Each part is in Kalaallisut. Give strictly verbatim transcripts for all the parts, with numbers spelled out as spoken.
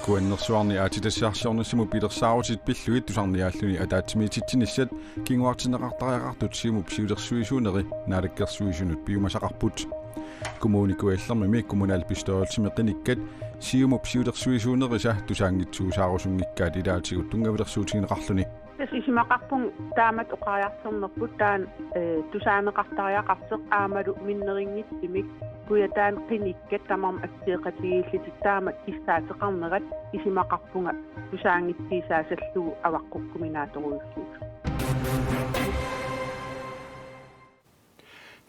Kuannersuarni aatsitassarsiornissamut pilersaarutit pillugit tusarniaalluni ataatsimiititsinissat kinguartinneqartariaqartut Siumup siulersuisuuneri Naalakkersuisunut piumasaqarput. Kommune Kujallermimi kommunalbestyrelsimi qinikkat Siumup siulersuisuunerisa tusaanngitsuusaarusunngikkaat ilaatigut tunngavilersuutigineqarluni. Tassa isumaqarpunga taamatut oqariartornerput taanna, eh, tusaaneqartariaqartoq aammalu minnerunngitsumik Kujataani qinikkat tamarmik assigeqatigiillutik taamak kissaateqarnerat isumaqarpunga tusaanngitsiisaassallugu avaqqukkuminaatsorujussuusoq.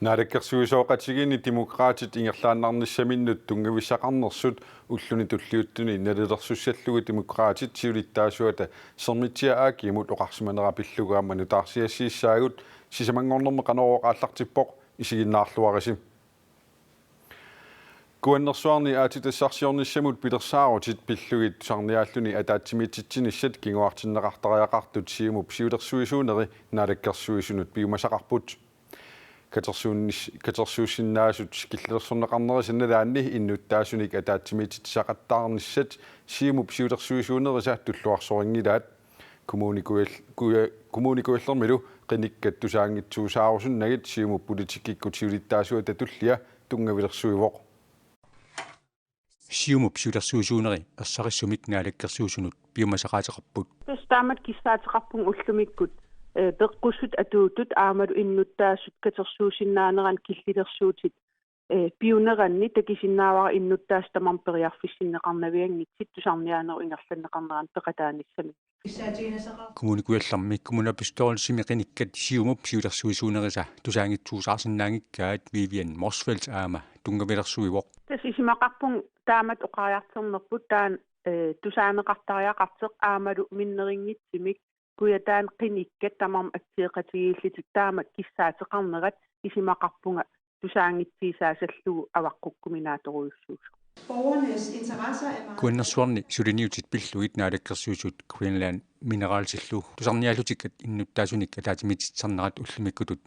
Naalakkersuisooqatigiinni Demokraatit ingerlaannarnissaminnut tunngavissaqarnersut ulluni tulliuttuni nalilersussallugu Demokraatit siulittaasuata Sermitsiaq A G-mut oqarsimanera pillugu aamma nutaarsiassiissaagut, sisamanngornermi Qanorooq aallartippoq, isiginnaarluarisi. Kuannersuarni aatsitassarsiornissamut pilersaarutit pillugit tusarniaalluni ataatsimiititsinissat kinguartinneqartariaqartut Siumup siulersuisuuneri Naalakkersuisunut piumasaqarput. Katersuunnis-, katersuussinnaasut killilersorneqarnerisa nalaanni innuttaasunik ataatsimiititsisaqattaarnissat Siumup siulersuisuunerisa tulluarsorinngilaat. Kommune Kujal-, Kuja-, Kommune Kujallermilu qinikkat tusaanngitsuusaarusunnagit Siumup politikkikkut siulittaasuata tullia tunngavilersuivoq. Siumup siulersuisuuneri ersarissumik Naalakkersuisunut piumasaqaateqarput. Tassa taamatut kissaateqarpunga ullumikkut, eh, peqqussutut atuuttut aammalu innuttaasut katersuussinnaaneranni killilersuutit, eh, piuneranni takusinnaavara innuttaasut tamarmik periarfissinneqarnavianngitsut tusarniaanerup ingerlanneqarnerani peqataanissamik. Kommune Kujallermi kommunalbestyrelsimi qinikkat Siumup siulersuisuunerisa tusaanngitsuusaarsinnaanngikkaat Vivian Motzfeldt aamma tunngavilersuivoq. Tassa isumaqarpunga taamatut oqariartornerput taanna, eh, tusaaneqartariaqartoq aammalu minnerunngitsumik Kujataani qinikkat tamarmik assigeqatigiillutik taamak kissaateqarnerat isumaqarpunga tusaanngitsiisaassallugu avaqqukkuminaatsorujussuusoq. Borgernes interesser er meget... Kuannersuarni suliniutit pillugit Naalakkersuisut Greenland Mineralsillu tusarniaallutikkat innuttaasunik ataatsimiititsisarnerat ullumikkutut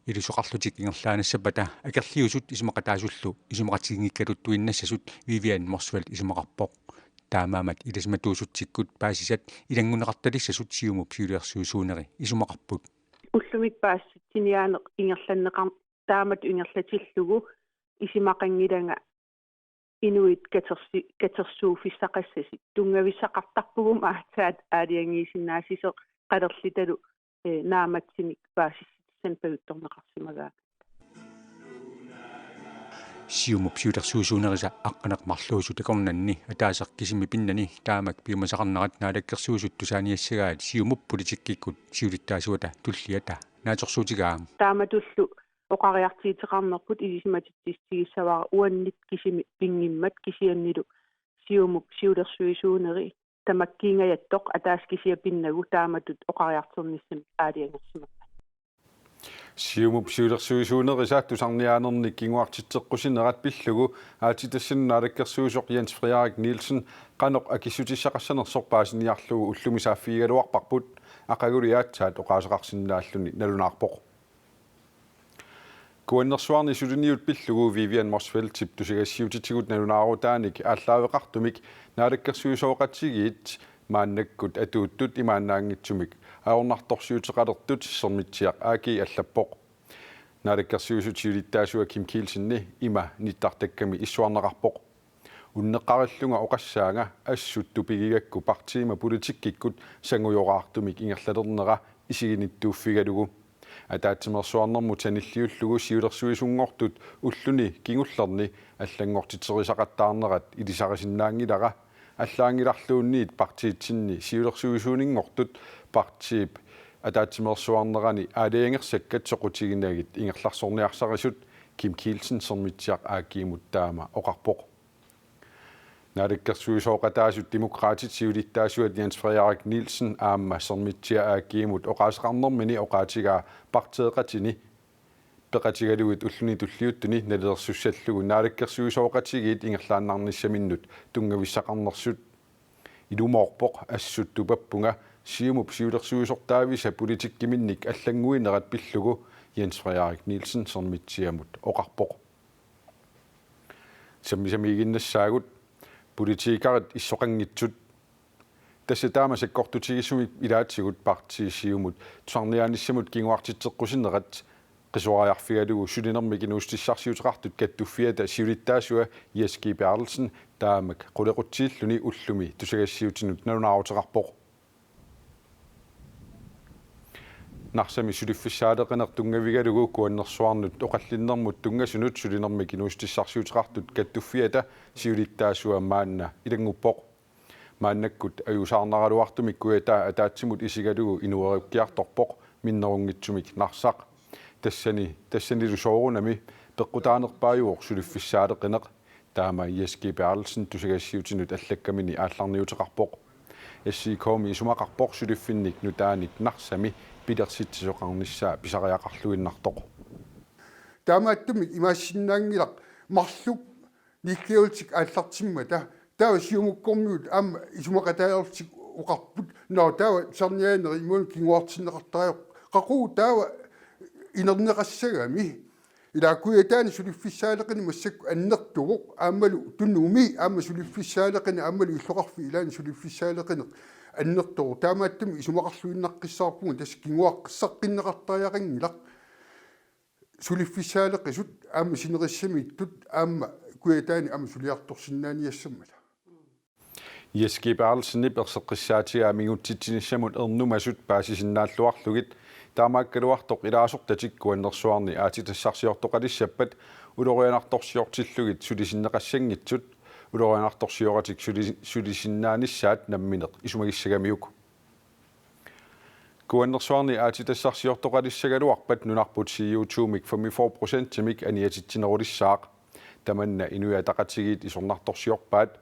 ilisoqarlutik ingerlaannassappat akerliusut isumaqataasullu isumaqatiginngikkaluttuinnassasut Vivian Motzfeldt isumaqarpoq. Taamaammat ilisimatuusutsikkut paasisat ilanngunneqartalissasut Siumup siulersuisuuneri isumaqarput. Ullumikkut paasissutiniaaneq ingerlanneqar-, taamatut ingerlatillugu isumaqanngilanga inuit katersi-, katersuuffissaqassasut. Tunngavissaqartarpugut aatsaat aalajangiisinnaassisoq qalerlutalu, eh, naammassineq paasissutissanik pajuttorneqarsimagaangat. Siumup siulersuisuunerisa aqqaneq-marluusut akornanni ataaseq kisimi pinnani taamak piumasaqarnerat Naalakkersuisut tusaaniassagaat Siumup politikkikkut siulittaasuata tulliata naatsorsuutigaa. Taamatullu oqariartuuteqarnerput ilisimatitsissutigissavara uannit kisimi pinngimmat kisiannili Siumup siulersuisuuneri tamakkiingajattoq ataaseq kisiat pinnagu taamatut oqariartornissamik aalajangersimappat. Siumup siulersuisuunerisa tusarniaanernik kinguartitseqqusinerat pillugu aatsitassanut naalakkersuisoq Jens Frederik Nielsen qanoq akissutissaqassanersoq paasiniarlugu ullumi saaffigigaluarparput, aqaguli aatsaat oqaaseqarsinnaalluni nalunaarpoq. Kuannersuarni suliniut pillugu Vivian Motzfeldtip tusagassiutitigut nalunaarutaanik aallaaveqartumik naalakkersuisooqatigiit maannakkut atuuttut imaannaanngitsumik ajornartorsiuteqalertut Sermitsiaq A G allappoq. Naalakkersuisut siulittaasua Kim Kielsen ima nittartakkami issuarneqarpoq. Unneqqarillunga oqassaanga assut tupigigakku partiima politikkikkut sangujoraartumik ingerlalernera isiginittuuffigalugu. Ataatsimeersuarnermut sanilliullugu siulersuisunngortut ulluni kingullerni allanngortiterisaqattaarnerat ilisarisinnaanngilara, allaanngilarluunniit partiitsinni siulersuisuuninngortut partiip ataatsimeersuarnerani aalajangersakkat soqutiginagit ingerlaarsorniarsarisut, Kim Kielsen Sermitsiaq A G-mut taama oqarpoq. Naalakkersuisooqataasut Demokraatit siulittaasuat Jens Frederik Nielsen aamma Sermitsiaq A G-mut oqaaseqarnermini oqaatigaa partiiqatini peqatigalugit ulluni tulliuttuni nalilersussallugu naalakkersuisooqatigiit ingerlaannarnissaminnut tunngavissaqarnersut. Ilumoorpoq assut tupappunga Siumup siulersuisortaavisa politikkiminnik allannguinerat pillugu Jens Frederik Nielsen Sermitsiamut oqarpoq. Sammisamiiginnassaagut politikerit issoqanngitsut. Tassa taama sakkortutigisumik ilaatigut partii Siumut tusarniaanissamut kinguartitseqqusinerat qisuariarfigalugu sulinermik inuussutissarsiuteqartut kattuffiata siulittaasua Jess G. Berthelsen taamak qulequtsilluni ullumi tusagassiutinut nalunaaruteqarpoq. Narsami suliffissaaleqineq tunngavigalugu Kuannersuarnut oqallinnermut tunngasunut sulinermik inuussutissarsiuteqartut kattuffiata siulittaasua maanna ilannguppoq. Maannakkut ajuusaarnaraluartumik kujataa ataatsimut isigalugu inuerukkiartorpoq minnerunngitsumik Narsaq. Tassani, tassanilu soorunami peqqutaanerpaajuvoq suliffissaaleqineq. Taama Jess G. Berthelsen tusagassiutinut allakkamini aallarniuteqarpoq. S I K-mi isumaqarpoq suliffinnik nutaanik Narsami pilersitsisoqarnissaa pisariaqarluinnartoq. Taamaattumik imaassinnaanngilaq marluk nioghalvfjerds aallartimmata. Taava Siumukkormiut aamma isumaqataajorlutik oqarput: Nå, taava tusarniaanerit imaluunniit kinguartinneqartariaqarpoq. Qaqugu taava inerneqassagami? Ilaa, kujataani suliffissaaleqineq massakkut annertuvoq, aammalu Tunumi aamma suliffissaaleqineq, aammalu illoqarfiit ilaanni suliffissaaleqineq annertuvoq. Taamaattumik isumaqarluinnaqqissaarpunga, tassa kinguaqqissaqqinneqartariaqanngilaq. Suliffissaaleqisut aamma sinerissamiittut aamma kujataani aamma suliartorsinnaaniassammata. Jess G. Berthelsenip erseqqissaatigaa mingutsitsinissamut ernumasut paasisinnaalluarlugit, taamaakkaluartoq ilaasortatik Kuannersuarni aatsitassarsiortoqalissappat ulorianartorsiortillugit sulisinneqassanngitsut, ulorianartorsioratik suli-, sulisinnaanissat nammineq isumagissagamiuk. Kuannersuarni aatsitassarsiortoqalissagaluarpat nunarput C O to-mik femogfyrre procentimik aniatitsinerulissaaq. Tamanna Inuit Ataqatigiit isornartorsiorpaat.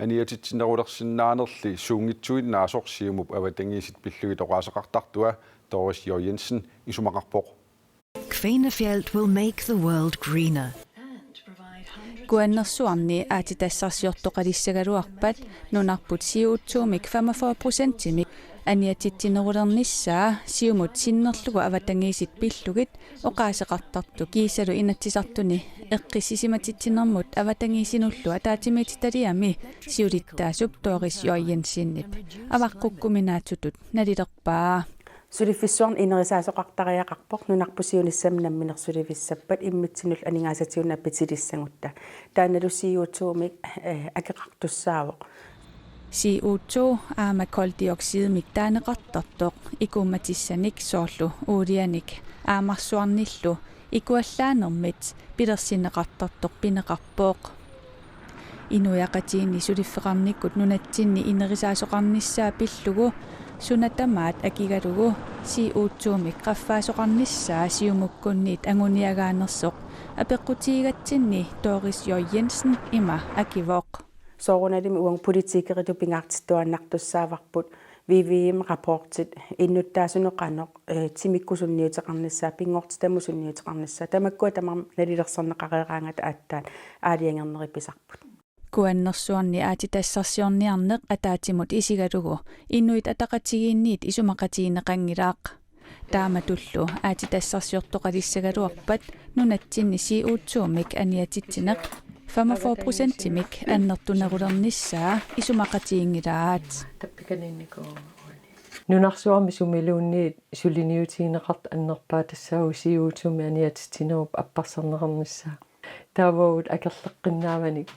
Aniatitsinerulersinnaanerli suunngitsuinnaasoq Siumup avatangiisit pillugit oqaaseqartartua Doris J. Jensen isumaqarpoq. Kvænafjeld will make the world greener. Kuannersuarni aatsitassarsiortoqalissagaluarpat nunarput C O to-mik femogfyrre procentimik aniatitsinerulernissaa Siumut sinnerlugu avatangiisit pillugit oqaaseqartartoq kiisalu Inatsisartuni eqqissisimatitsinermut avatangiisinullu ataatsimiititaliami siulittaasup Doris J. Jensenip avaqqukkuminaatsutut nalilerpaa. Suliffissuarni inerisaasoqartariaqarpoq nunarput siunissami nammineq sulivissappat immitsinnullu aningaasatigut napitsilissagutta. Taannalu C O to-mik, eh, akeqartussaavoq. C O to aamma kuldioxidimik taaneqartartoq ikuummatissanik soorlu uulianik aamarsuarnillu ikuallaanermit pilersinneqartartoq pineqarpoq. Inuiaqatigiinni suliffeqarnikkut nunatsinni inerisaasoqarnissaa pillugu suna tamaat akigalugu C O to-mik qaffaasoqarnissaa Siumukkunniit anguniagaanersoq apeqqutigigatsinni Doris J. Jensen ima akivoq. Soorunalimi uagut politikeritut pingaartittuaannartussaavarput V V M-rapportit innuttaasunut qanoq, eh, timikkusunniuteqarnissaa, pinngortitamut sunniuteqarnissaa, tamakkua tamarmik nalilersorneqareeraangata aatsaat aalajangernerit pisarput. Kuannersuarni aatsitassarsiorniarneq ataatsimut isigalugu Inuit Ataqatigiinniit isumaqatigineqanngilaq. Taamatullu aatsitassarsiortoqalissagaluarpat nunatsinni C O to-mik aniatitsineq femogfyrre procentimik annertunerulernissaa isumaqatiginngilaat. Nunarsuarmi sumiluunniit suliniutigineqartut annerpaat, tassaavoq C O to-mik aniatitsinerup apparsarneqarnissaa. Taava uagut akerleqqinnaavanik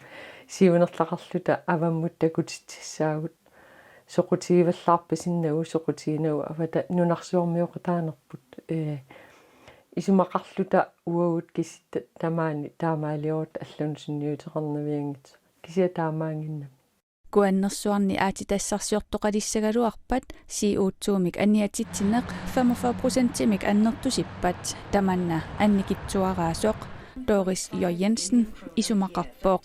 siunertaqarluta avammut takutitsissaagut. Soqutigivallaarpasinnagu, soqutiginagu avata nunarsuarmioqataanerput. Ee, isumaqarluta uagut kisitta tamaani taamaaliorutta allanut sunniuteqarnavianngitsoq. Kisianni taamaannginnami. Kuannersuarni aatsitassarsiortoqalissagaluarpat C O to-mik aniatitsineq femogfyrre procentimik annertusippat tamanna annikitsuaraasoq Doris J. Jensen isumaqarpoq.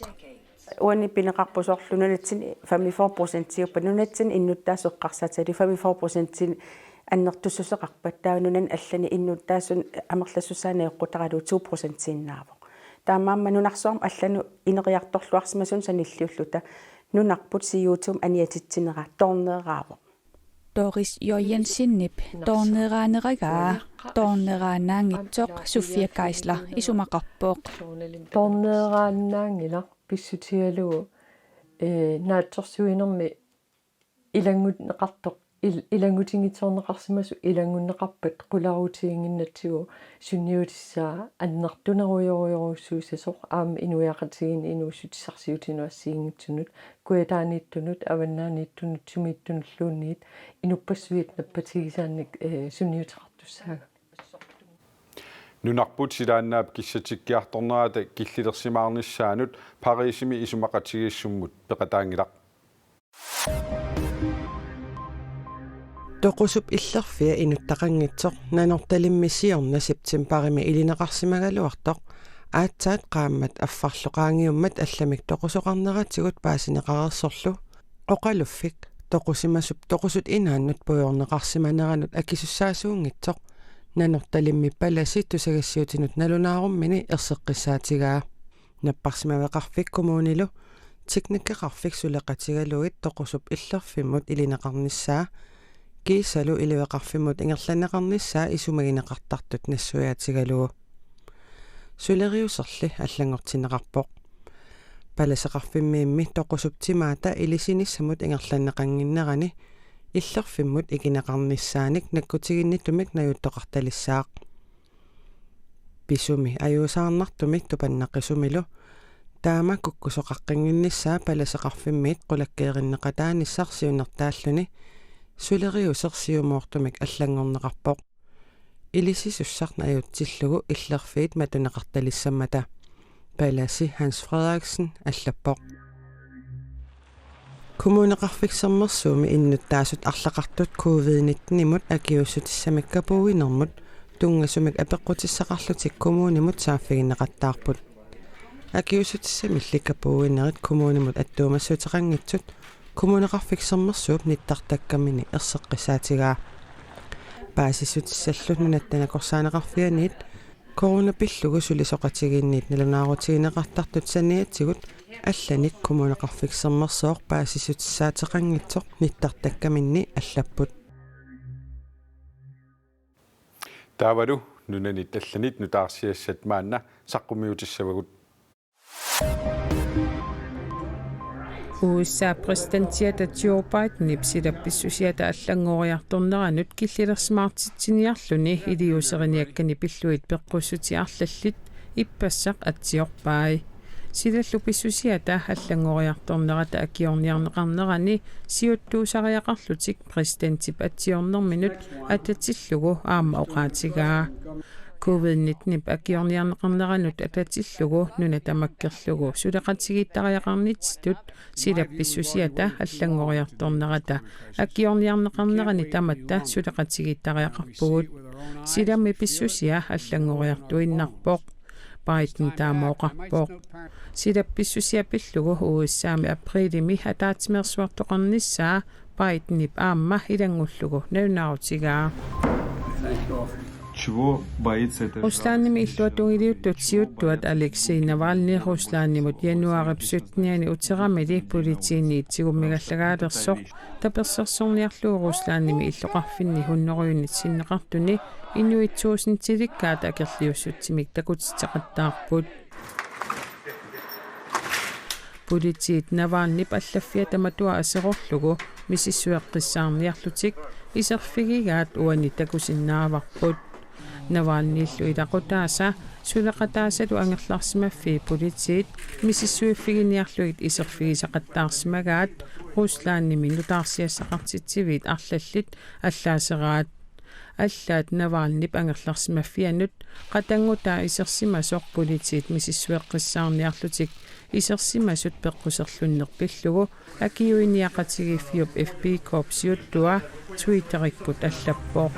Uani pineqarpoq soorlu nunatsinni femogfyrre procentiuppat nunatsinni innuttaasut eqqarsaatigalugit femogfyrre procenti annertussuseqarpat, taava nunani allani innuttaasunut amerlassusaa najoqqutaralugu to procentiinnaavoq. Taamaammat nunarsuarmi allanut ineriartorluarsimasunut sanilliulluta nunarput C O to-mik aniatitsinera toorneeraavoq. Doris Jørgensenip toorneeraaneragaa toorneeraannaanngitsoq Sofia Geisler isumaqarpoq. Toorneeraannaanngilaq pissutigalugu, ee, naatsorsuinermi ilanngunneqartoq, il-, ilanngutinngitsoorneqarsimasoq ilanngunneqarpat qularutiginnginnatsigu sunniutissaa annertunerujorujorujussuussasoq aamma inuiaqatigiinni inuussutissarsiutinut assigiinngitsunut, kujataaniittunut, avannaaniittunut, sumiittunulluunniit inuppassuit nappatigisaannik, ee, sunniuteqartussaagami. Nunarput silaannaap kissatikkiartornerata killilersimaarnissaanut Parisimi isumaqatigiissummut peqataanngilaq. Toqusup illerfia inuttaqanngitsoq Nanortalimmi siorna septembarimi ilineqarsimagaluartoq aatsaat qaammat affarlu qaangiummat allamik toqusoqarneratigut paasineqareersorlu oqaluffik toqusimasup toqusut inaannut puigorneqarsimaneranut akisussaasuunngitsoq Nanortalimmi palasi tusagassiuutinut nalunaarummini erseqqissaatigaa. Napparsimaveqarfik kommunilu teknikkeqarfik suleqatigalugit toqusup illerfimmut ilineqarnissaa kiisalu iliveqarfimmut ingerlanneqarnissaa isumagineqartartut nassuiaatigalugu. Suleriuserli allanngortinneqarpoq. Palaseqarfimmiimmi toqusup timaata ilisinissamut ingerlanneqannginnerani illerfimmut ikineqarnissaanik nakkutiginnittumik najuuttoqartalissaaq. Pisumi ajuusaarnartumi tupannaqisumilu taama kukkusoqaqqinngillissaa palaseqarfimmiit qulakkeerinneqataanissaq siunertaalluni suleriuseq siumoortumik allanngorneqarpoq. Ilisisussaq najutsillugu illerfiit matuneqartalissammata, palasi Hans Frederiksen allappoq. Kommuneqarfik Sermersuumi innuttaasut arlaqartut covid nitten-imut akiuussutissamik kapuuinermut tunngasumik apeqqutissaqarlutik kommunimut saaffiginneqattaarput. Akiuussutissamilli kapuuinerit kommunimut attuumassuteqanngitsut Kommuneqarfik Sermersuup nittartakkamini erseqqissaatigaa. Paasissutissallu Nunatta Nakorsaaneqarfianiit corona pillugu sulisoqatigiinniit nalunaarutigineqartartut saniatigut allanik Kommuneqarfik Sermersooq paasissutissaateqanngitsoq nittartakkaminni allapput. Taavalu nunanit allanit nutaarsiassat maanna saqqummiutissavagut. U S A-p præsidentiata Joe Bidenip silap pissusiata allanngoriartorneranut killilersimaartitsiniarluni iliuuseriniakkani pillugit peqqussutit arlallit ippassaq atsiorpai. Silallu pissusiata allanngoriartornerata akiorniarneqarnerani siuttuusariaqarlutik præsidentip atsiornerminut atatillugu aamma oqaatigaa. Covid nitten-ip akiorniarneqarneranut atatillugu nuna tamakkerlugu suleqatigiittariaqarnitsitut silap pissusiata allanngoriartornerata akiorniarneqarnerani tamatta suleqatigiittariaqarpugut. Silami pissusia allanngoriartuinnarpoq. Biden taama oqarpoq. Silap pissusia pillugu U S A-mi apriilimi ataatsimeersuartoqarnissaa Bidenip aamma ilanngullugu nalunaarutigaa. Чего боится это? Ruslandimi illuatungiliuttut siuttuat Aleksej Navalny Ruslandimut januaarip syttenianni uteramili politiinit tigummigallagaalersoq tapersersorniarlugu Ruslandimi illoqarfinni hunnorujunnik sinneqartuni inuit tuusintilikkaat akerliussutsimik takutitseqattaarput. Politiit Navalnyp allaffiata matua aserorlugu misissueqqissaarniarlutik iserfigigaat uani takusinnaavarput. Navalnylu ilaqutaasa suleqataasalu angerlarsimaffii politiit misissuiffiginiarlugit iserfigisaqattaarsimagaat Ruslandimi nutaarsiassaqartitsiviit arlallit allaaseraat. Allaat Navalnyp angerlarsimaffianut qatanngutaa isersimasoq politiit misissueqqissaarniarlutik isersimasut peqquserlunneq pillugu akiuiniaqatigiiffiup F B K-p siuttua Twitterikkut allappoq.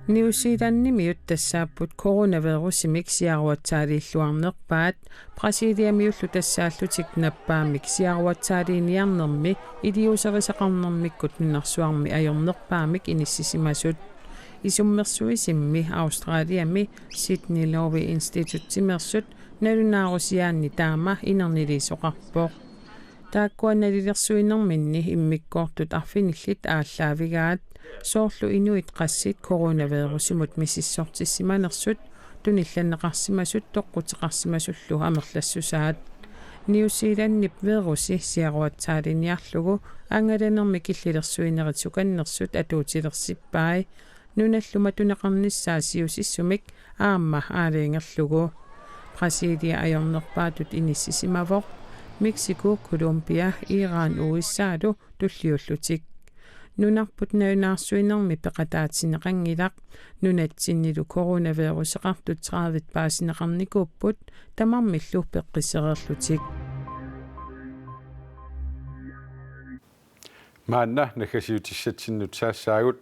New Zealandimiut tassaapput coronavirusimik siaruatsaaliilluarnerpaat, Brasiliamiullu tassaallutik nappaammik siaruatsaaliiniarnermi iliuuserisaqarnermikkut nunarsuarmi ajornerpaamik inissisimasut. Isummersuisimmi Australiami Sydney Lowy Institutsimeersut nalunaarusiaanni taama inerniliisoqarpoq. Taakkua nalilersuinerminni immikkoortut arfinillit aallaavigaat, soorlu inuit qassit coronavirusimut misissortissimanersut, tunillanneqarsimasut toqquteqarsimasullu amerlassusaat. New Zealandip virusi siaruatsaaliniarlugu angalanermi killilersuinerit sukannersut atuutilersippai, nunallu matuneqarnissaa siusissumik aamma aalajangerlugu. Brasilia ajornerpaatut inissisimavoq, Mexico, Colombia, Iran, U S A-lu tulliullutik. Nunarput nalunaarsuinermi peqataatinneqanngilaq, nunatsinnilu coronaviruseqartut tredive paasineqarnikuupput, tamarmillu peqqisereerlutik. Maanna naggasiutissatsinnut saassaagut.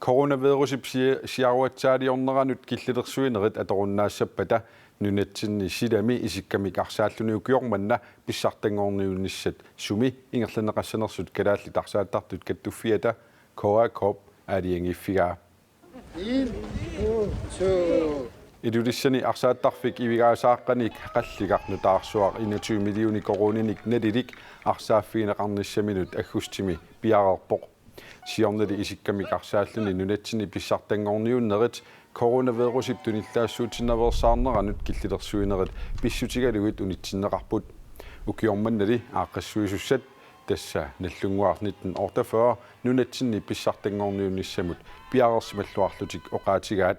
Coronavirusip sia-, siaruatsaaliorneranut killilersuinerit atorunnaassappata nunatsinni silami isikkamik arsaalluni ukioq manna pissartanngorniunnissat sumi ingerlanneqassanersut Kalaallit Arsaattartut Kattuffiata K A K-p aalajangiiffigaa. Ilulissani arsaattarfik Ivigaasaaq Qanik qallikaq nutaarsuaq enogtyve millioner koruuninik nalilik arsaaffigineqarnissaminut aggustimi piareerpoq. Siornali isikkamik arsaalluni nunatsinni pissartanngorniunnerit coronavirusip tunillaassuutinnaveersaarneranut killilersuinerit pissutigalugit unitsinneqarput. Ukioq mannali aaqqissuisussat, tassa Nagdlunguaq nitten otteogfyrre, nunatsinni pissartanngorniunnissamut piareersimalluarlutik oqaatigaat.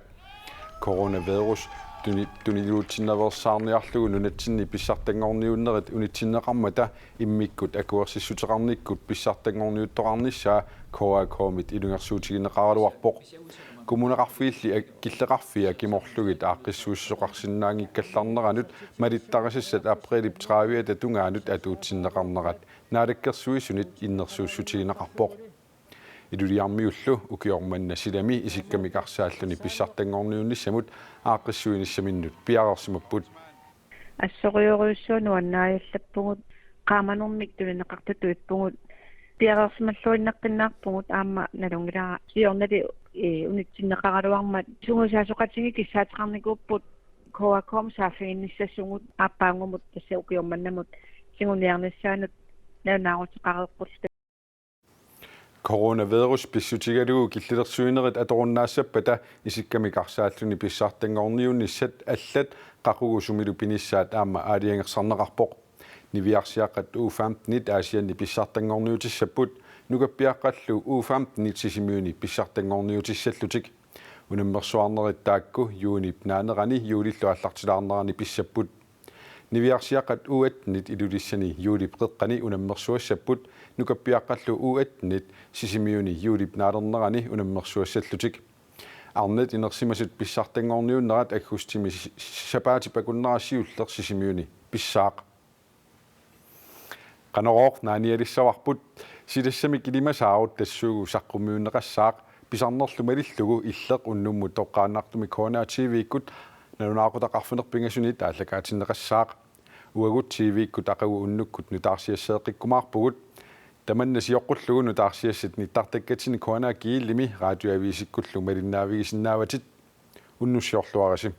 Coronavirus tuni-, tuniluutsinnaveersaarniarlugu nunatsinni pissartanngorniunnerit unitsinneqarmata immikkut akuersissuteqarnikkut pissartanngorniuttoqarnissaa K A K-mit ilungersuutigineqaraluarpoq. Kommuneqarfiilli ak-, killeqarfii akimorlugit aaqqissuissisoqarsinnaanngikkallarneranut malittarisassat aprilip tredive-ata tungaanut atuutsinneqarnerat Naalakkersuisunit innersuussutigineqarpoq. Ilulissarmiullu ukioq manna silami isikkamik arsaalluni pissartanngorniunnissamut aaqqissuinissaminnut piareersimapput. Assorujussuaq nuannaajallappugut, qaamanermik tunineqartutut ippugut, piareersimalluinnaqqinnaarpugut, aamma nalunngilara siornali, ee, unitsinneqaraluarmat sungiusaasoqatigiit kissaateqarnikuupput K A K-mut saaffiginnissasugut aappaagumut tassa ukioq mannamut siunerniarnissaanut nalunaaruteqareerput. Coronavirus pissutigalugu killilersuinerit atorunnaassappata isikkamik arsaalluni pissartanngorniunnissat allat qaqugu sumilu pinissaat aamma aalajangersarneqarpoq. Niviarsiaqqat U femten-it Aasianni pissartanngorniutissapput, nukappiaqqallu U femten-it Sisimiuni pissartanngorniutissallutik. Unammersuarnerit taakku juunip naanerani juulillu aallartilaarnerani pissapput. Niviarsiaqqat U atten-it Ilulissani juulip qeqqani unammersuassapput, nukappiaqqallu U atten-it Sisimiuni juulip naalernerani unammersuassallutik. Arnat inersimasut pissartanngorniunnerat aggustimi s-, sapaatip akunnera siulleq Sisimiuni pissaaq. Qanorooq naanialissavarput, silassamik ilimasaarut tassuugu saqqummiunneqassaaq, pisarnerlu malillugu illeq unnummut toqqaannartumik K N R T V-kkut nalunaaqutaq arfineq-pingasunit aallakaatinneqassaaq. Uagut T V-kkut aqagu unnukkut nutaarsiasseeqqikkumaarpugut. Tamanna sioqqullugu nutaarsiassat nittartakkatsinni K N R G L-imi radioavisikkullu malinnaavigisinnaavatit. Unnussiorluarisi.